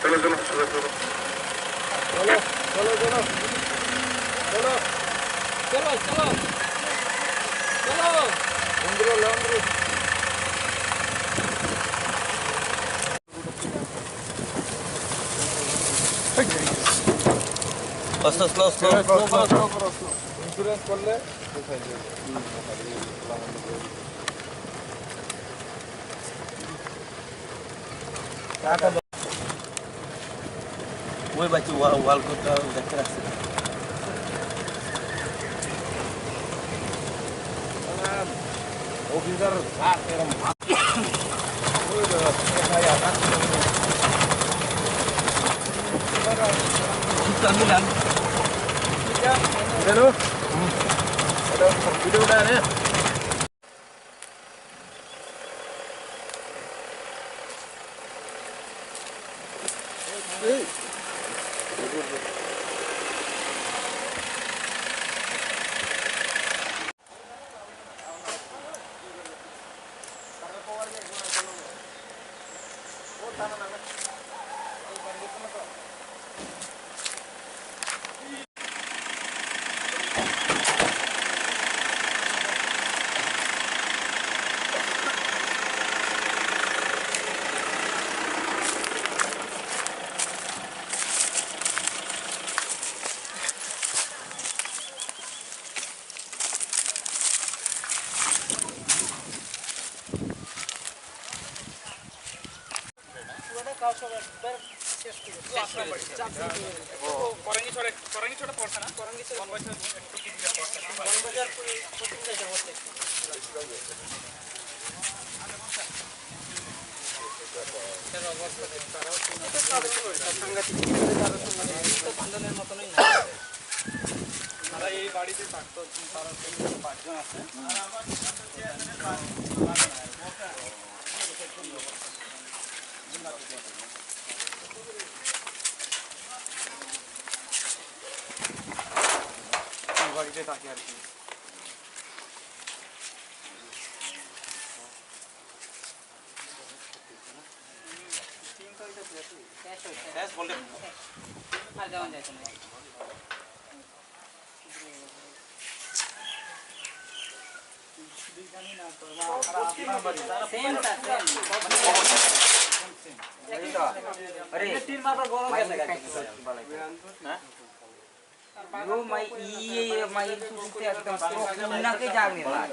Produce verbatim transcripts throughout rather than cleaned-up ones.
চলো, চলো, চলো, চলো। চলো, চলো, চলো। চলো। চলো, চলো। চলো। বন্ধুরা, লন্ড্রি। আস্তে, আস্তে, আস্তে। স্লো করো, স্লো করো, স্লো করো, স্লো। ইন্স্যুরেন্স করলে ওই বাচ্চা ওয়া-, ওয়াল করতে হবে, দেখতে রাখছি। অফিসার, স্যার, এরম ভাব। ওই তো, এফআইআর। জানো? এটা ভিডিওটা আনে। তারা এই বাড়িতে থাকতো, তারা পাঁচজন আছে। এই বাড়িতে থাকে আর কি। শেষ বললে। আর যাওয়া যায় না। Same sir, same. আরে, তিন মাত্র গরম গেছে। यो मैं ये मैं तुझसे एकदम उन्ना के जाने वाला।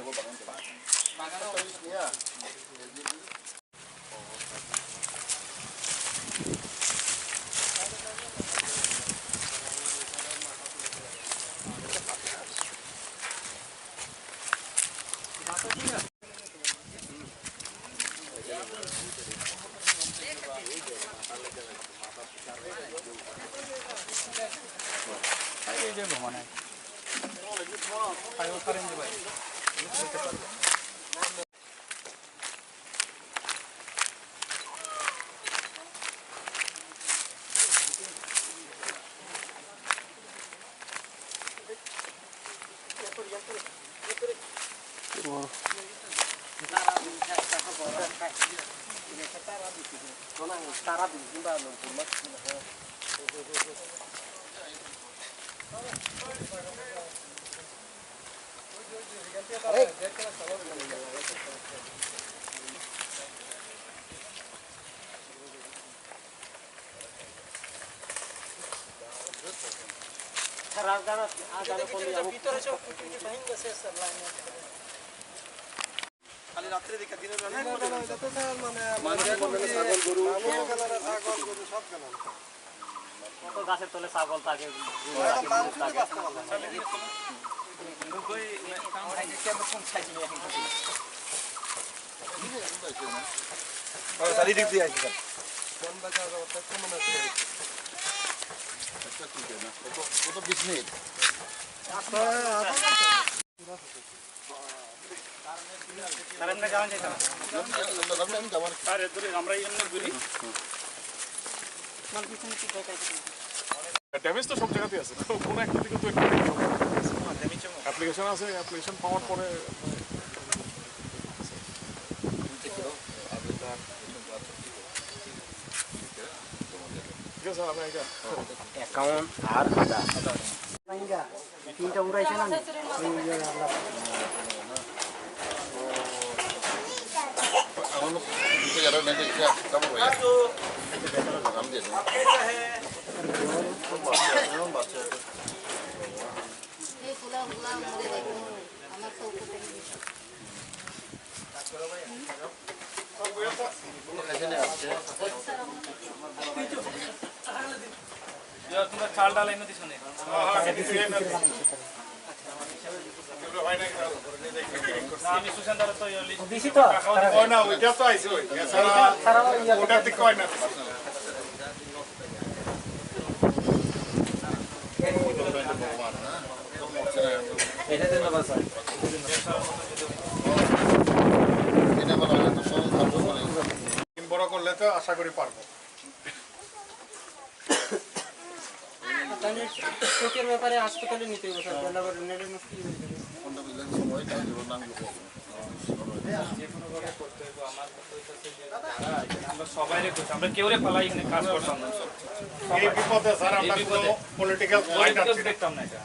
খালি রাত্রে দেখা, দিনের বেলা না। দিনের বেলা, যত স্যার মানে, মানুষের মধ্যে ছাগল, গরু। মানুষও গেল না, ছাগল, গরু সব গেল না। কত গাছের তলে ছাগল থাকে, গরু থাকে, মানুষ থাকে। বাঁচতে পারলো না। স্যার, এই দিক দিয়ে আসি, স্যার। একটা ঠিক আছে না? কত, কত বিশ মিনিট? স্যার, এমনি যাওয়া যায়, স্যার। আমরা এমনি ঘুরি। ড্যামেজ তো সব জায়গাতেই আছে, তো কোনো একটা দিকে তো একটু ড্যামেজ অ্যাপ্লিকেশন আছে, অ্যাপ্লিকেশন পাওয়ার পরে ঠিক আছে, আমি এটা অ্যাকাউন্ট আর আধার। তিনটা উড়াইছে না? তোমরা চাল ডাল এনে দিছো নি? না, আমি সুশান্ত দাদা তো ইয়ে লিস্ট দিছি তো। ও না, ওইটা তো আইছে ওই। এছাড়া ওটা ঠিক হয় না। এটা দেন না, স্যার। বড় করলে তো আশা করি পারবো। তাহলে চোখের ব্যাপারে হাসপাতালে নিতে হবে, স্যার। পয়লা বার নেটের মুশকিল হয়ে যাবে। আমরা সবাইরে কইছি, আমরা কেউরে ফালাই এখানে কাজ করতাম না। এই বিপদে স্যার, আমরা এই বিপদে কোনো পলিটিক্যাল পলিটিক্যাল দেখতাম না এটা।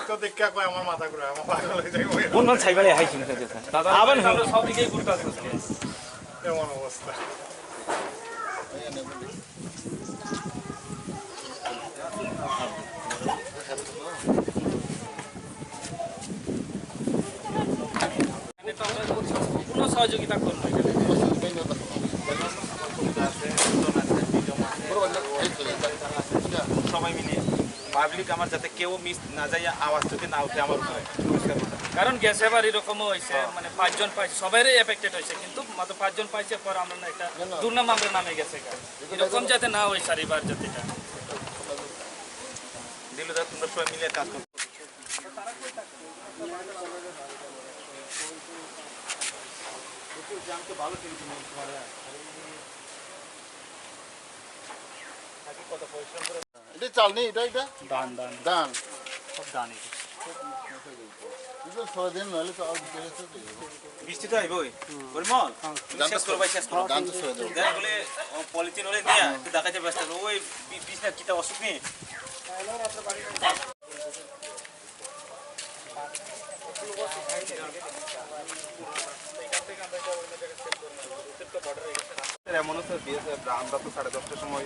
তো দেখে কয় আমার মাথা ঘুরে, আমার পাগল হয়ে যাই। কোন কোন সাইবারে হাই শুনতে চাইছে? দাদা, আবার আমরা সব দিকেই ঘুরতে আসছি। এমন অবস্থা। কোনো সহযোগিতা করবো এখানে। সবাই মিলে পাবলিক আমার যাতে কেউ মিস না যাইয়া আওয়াজ চোখে না উঠে আমার উপরে। কারণ গেছে এবার এরকমও হয়েছে, মানে পাঁচজন পাইছে, সবাইরই এফেক্টেড হয়েছে, কিন্তু মাত্র পাঁচজন পাইছে, পর আমরা না একটা দুর্নাম আমরা নামে গেছে। এরকম যাতে না হয় স্যার, এবার যাতে এটা। দিলু দা, তোমরা সবাই মিলে কাজ করো। এটা চাল নেই, এটা, এটা? ধান, ধান। ধান। সব ধান এটা। এটা ছয় দিন নাহলে তো আর বেড়ে তো যাবে। বৃষ্টি তো আইবই। পরিমল, তুমি শেষ করো ভাই, শেষ করো। ধান তো ছয় দিন। দেখ বলে, ও, পলিথিন হলে নিয়ে একটু দেখাইতে ব্যস্ত। ওই বি-, বিশ না কিতা অসুখ নেই। এমন হচ্ছে বিএসএফ, আমরা তো সাড়ে দশটার সময়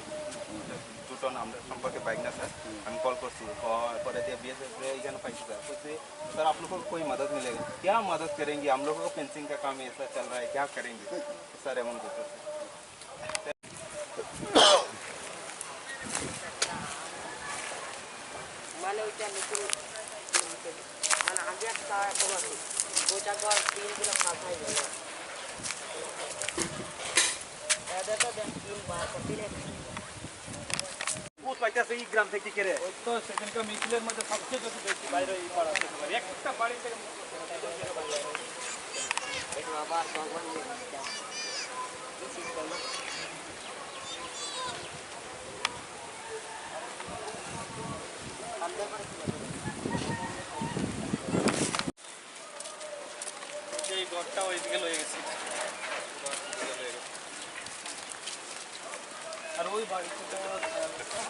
দুজন আমরা সম্পর্কে বাইক না স্যার, আমি কল করছি, ক-, করে দিয়ে বিএসএফ এখানে পাইছি স্যার, বলছি, "স্যার, आप लोग को कोई मदद मिलेगा? क्या मदद करेंगे? हम लोगों को फेंसिंग का काम ऐसा चल रहा है, क्या करेंगे?" স্যার এমন করতেছে। মানে ওইটা নতুন, মানে আগে একটা খবর আছে, ওইটা তো আর দিন দিলে খাওয়া খাইবে না। এটা তো দেন তিন বার, তিন এক। ভূত পাইতেছে এই গ্রাম থেকে কেড়ে। ওই তো সেখানকার মিছিলের মধ্যে সবচেয়ে বেশি, বেশি বাইরে এই পাড়া থেকে, একটা বাড়ি থেকে এই ঘরটা ওইদিকে লয়ে গেছে। আর ওই বাড়ি থেকে, আহ,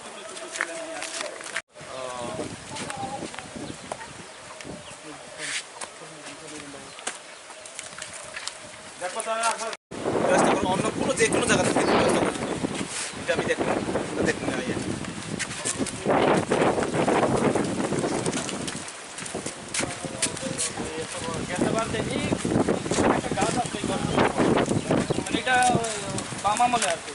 ছোট ছোট ছেলে মেয়ে আছে। ব্যবস্থা করো, অন্য কোনো যে কোনো জায়গা থেকে ব্যবস্থা করো। এটা আমি দেখবো, এটা দেখবো না, ইয়ে। মানে এটা বাম আমলে আর কি।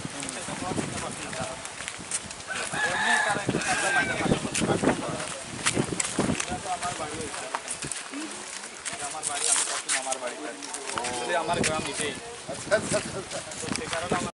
আমার বাড়ি ওইখানে। আমার বাড়ি, আমি সবসময় আমার বাড়ি থাকি। আসলে আমার গ্রাম এটাই। আচ্ছা, আচ্ছা, আচ্ছা, আচ্ছা। তো সে কারণে আমার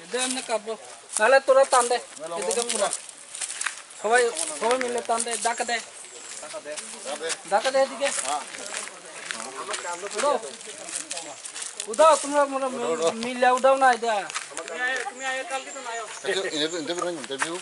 এদের এমনি কাঁপবো। নাহলে তোরা টান দে। এদিকে পুরা। সবাই, সবাই মিলে টান দে, ধাক্কা দে। ধাক্কা দে এদিকে। উঠাও। উঠাও, তোমরা, তোমরা মি-, মিলে উঠাও না এটা। Interview, interview, interview.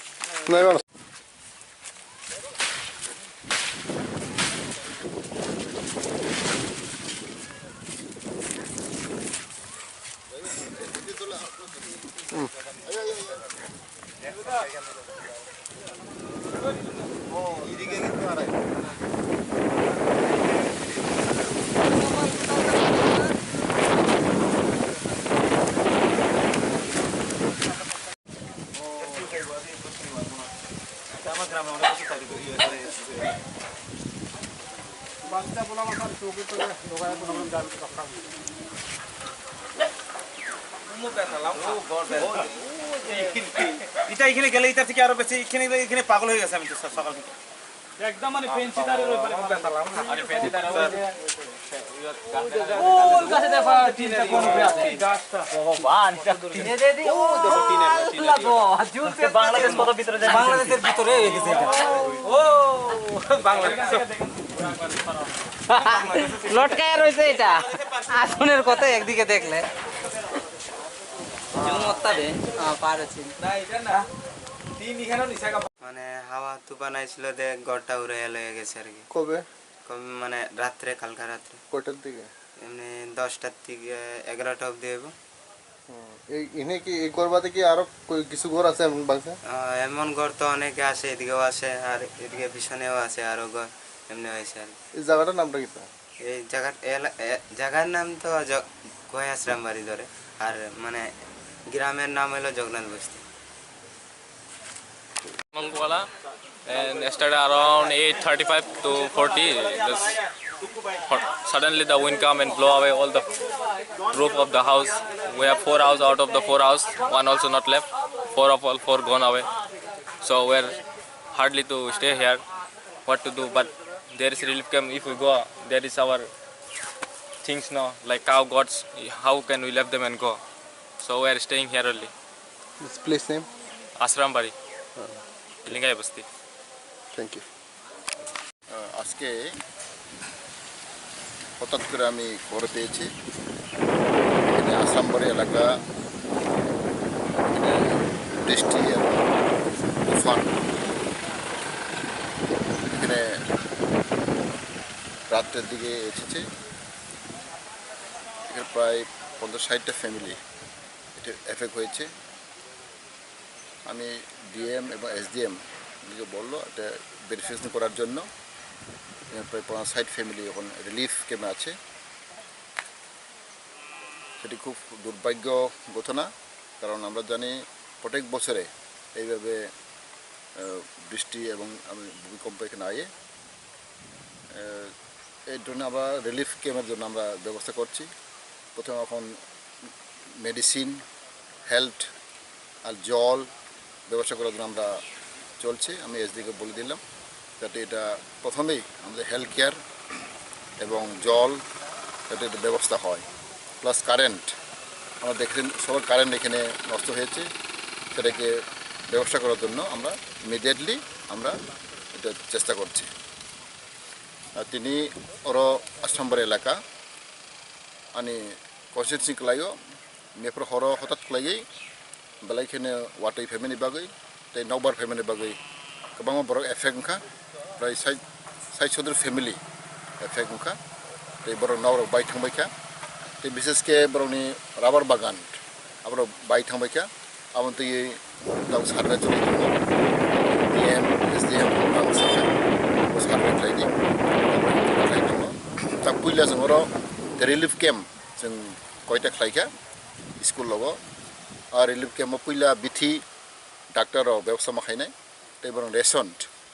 এটা এখানে গেলে এটা থেকে আরো বেশি, এখানে গেলে এখানে পাগল হয়ে গেছে আমি তো সকাল থেকে। একদম মানে ফেন্সি তারের ওই পারে। আরে ফেন্সি তারের ওই যে ওই গাছে দেখা তিনটা কোন আছে? এই গাছটা। ভগবান, এটা তিন। এ দে দি, ও, দেখো, তিন একটা, তিন একটা। আল্লাহ গো, ঝুলছে। বাংলাদেশ কত ভিতরে যায়? বাংলাদেশের ভিতরে হয়ে গেছে এটা। ও, বাংলাদেশ। লটকায় রয়েছে এটা। আসনের কথা একদিকে দেখলে। ঝুম হত্যা বে, আ, পারে চিন। না, এটা না। তিন এখানে নিচে। মানে হাওয়া তুফান আইছিল দে ঘরটা উড়াইয়া লইয়া গেছে আর কি। কবে? কবে মানে রাত্রে, কালকা রাত্রে। কয়টার দিকে? এমনি দশটার দিকে, এগারোটা অবধি হইব। হুম, এই এনে কি এই ঘর বাদে কি আরো কই-, কিছু ঘর আছে এমন ভাঙছে? আহ, এমন ঘর তো অনেকে আছে, এদিকেও আছে, আর এদিকে পিছনেও আছে আরো ঘর, এমনি হয়েছে আর কি। এই জায়গাটার নামটা কি? এই জায়গার এলা-, এ-, জায়গার নাম তো জ-, গোয়াই আশ্রম বাড়ি ধরে, আর মানে গ্রামের নাম হলো জগন্নাথ বস্তি। Mangwala, and yesterday around eight thirty-five to forty, this hot, suddenly the wind come and blow away all the roof of the house. We have four house, out of the four house, one also not left. Four of all four gone away. So we're hardly to stay here. What to do? But there is relief camp. If we go, there is our things, no, like cow, goats. How can we left them and go? So we are staying here only. This place name? Asrambari, Lingai Basti. Thank you. আহ, আজকে হঠাৎ করে আমি খবর পেয়েছি, এখানে আশ্রামবাড়ি এলাকা, এখানে বৃষ্টি এবং তুফান, এখানে রাত্রের দিকে এসেছে। এখানে প্রায় পঞ্চাশ ষাটটা ফ্যামিলি এটা এফেক্ট হয়েছে। আমি ডিএম এবং এসডিএম দিকে বললো এটা ভেরিফিকেশন করার জন্য। এখানে প্রায় পঞ্চাশ ষাট ফ্যামিলি এখন রিলিফ ক্যাম্পে আছে। সেটি খুব দুর্ভাগ্য ঘটনা, কারণ আমরা জানি প্রত্যেক বছরে এইভাবে, আহ, বৃষ্টি এবং আমি ভূমিকম্প এখানে আয়ে, আহ, এই ধরনের আমরা রিলিফ ক্যাম্পের জন্য আমরা ব্যবস্থা করছি। প্রথমে এখন মেডিসিন, হেলথ আর জল ব্যবস্থা করার জন্য আমরা চলছে। আমি এসডিকে বলে দিলাম যাতে এটা প্রথমেই আমাদের হেলথ কেয়ার এবং জল যাতে এটা ব্যবস্থা হয়, প্লাস কারেন্ট। আমরা দেখেন সবার কারেন্ট এখানে নষ্ট হয়েছে, সেটাকে ব্যবস্থা করার জন্য আমরা ইমিডিয়েটলি আমরা এটা চেষ্টা করছি। Tini oro Asrambari elaka, ani constituency kwlaio, mepro horo hotat kwlaiwi belai kheno watwi phaimani bagwi tei nokbar phaimani bagwi kwbangma borok effect wngkha, prai sai, sai sodur family effect wngkha, tei borok nokrok bai thangbaikha, tei bishesh khe borokni rubber bagan aborok bai thangbaikha. Aboni twi tang survey choli tongo. D M, S D M ang sakha. O survey khlai di. Khlai tongo. Ta puila chwng oro relief camp chwng koita khlaikha school logo. A relief camp o puila bithi doctor rok bebsa ma khainai. Tei borok ration,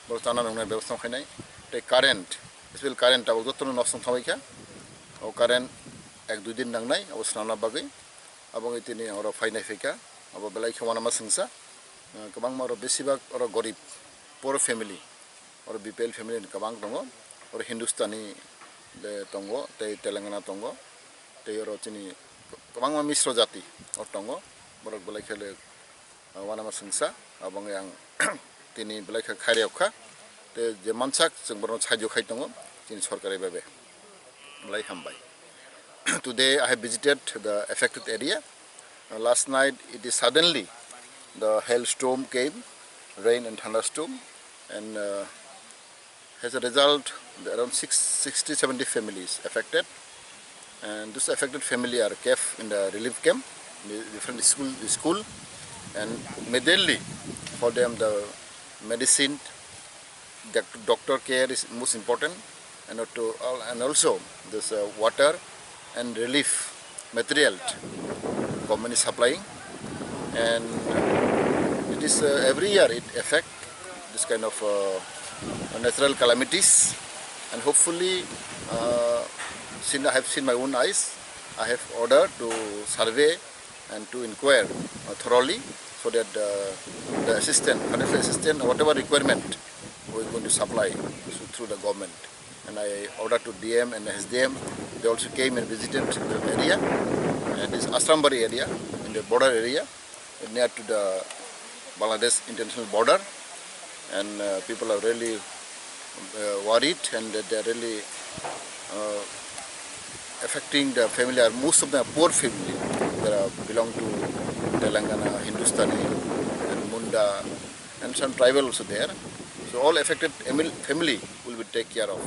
borok chana nwngnai bebsa ma khainai. Tei current, special current tabuk jotono nok song thabaikha. O current ek dui din nangnai abo swnamna bagwi. Abo wngwi tini oro phainai phaikha, abo belai khe uanama swngsa. Eh, kwbangma oro besibak oro gorib, poor family, oro B P L family ni kwbang tongo, oro Hindustani de tongo, tei Telangana tongo, tei oro chini kwbangma misro jati oro tongo, borok belai khe le, eh, uanama swngsa, abo wngwi ang tini belai khe khairok kha, tei je mansak chwng borokno saijo khai tongo chini sorkari bai bai. Belai hambai. Today I have visited the affected area. Uh, last night it is suddenly the hailstorm came, rain and thunderstorm, and, uh, as a result, the around six, sixty, seventy families affected, and those affected family are kept in the relief camp, in the different school, school, and immediately for them the medicine, doc-, doctor care is most important, and to, and also this, uh, water and relief material government is supplying, and it is, uh, every year it affect this kind of, uh, natural calamities, and hopefully, uh, since I have seen my own eyes, I have ordered to survey and to inquire, uh, thoroughly, so that, uh, the assistance, financial assistance, whatever requirement, we are going to supply through, through the government. And I ordered to D M and S D M, they also came and visited the area. And this Asrambari area, in the border area, near to the Bangladesh international border, and, uh, people are really, uh, worried, and that they are really, uh, affecting the family, are most of them are poor family. They are belong to Telangana, Hindustani, and Munda, and some tribal also there. So all affected famil-, family will be take care of.